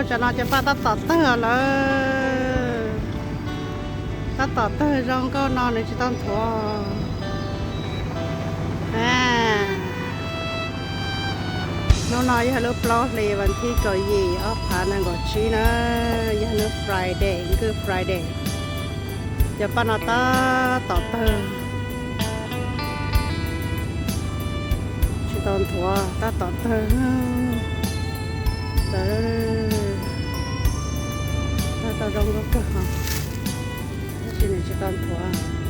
Tsam no cov paj tab tom tawg lawm. Tab tom tawg zoo nkauj no nws tsis tau nthuav. Hnub no yog lub plaub hlis vas thib kaum yim ob phav nees nkaum tsib na, yog hnub Friday, nkawj Friday. Cov paj no tab tom tawg, tsis tau nthuav, tab tom tawg. Tawg tau zoo nkauj kawg, tab sis nws tsis tau nthuav.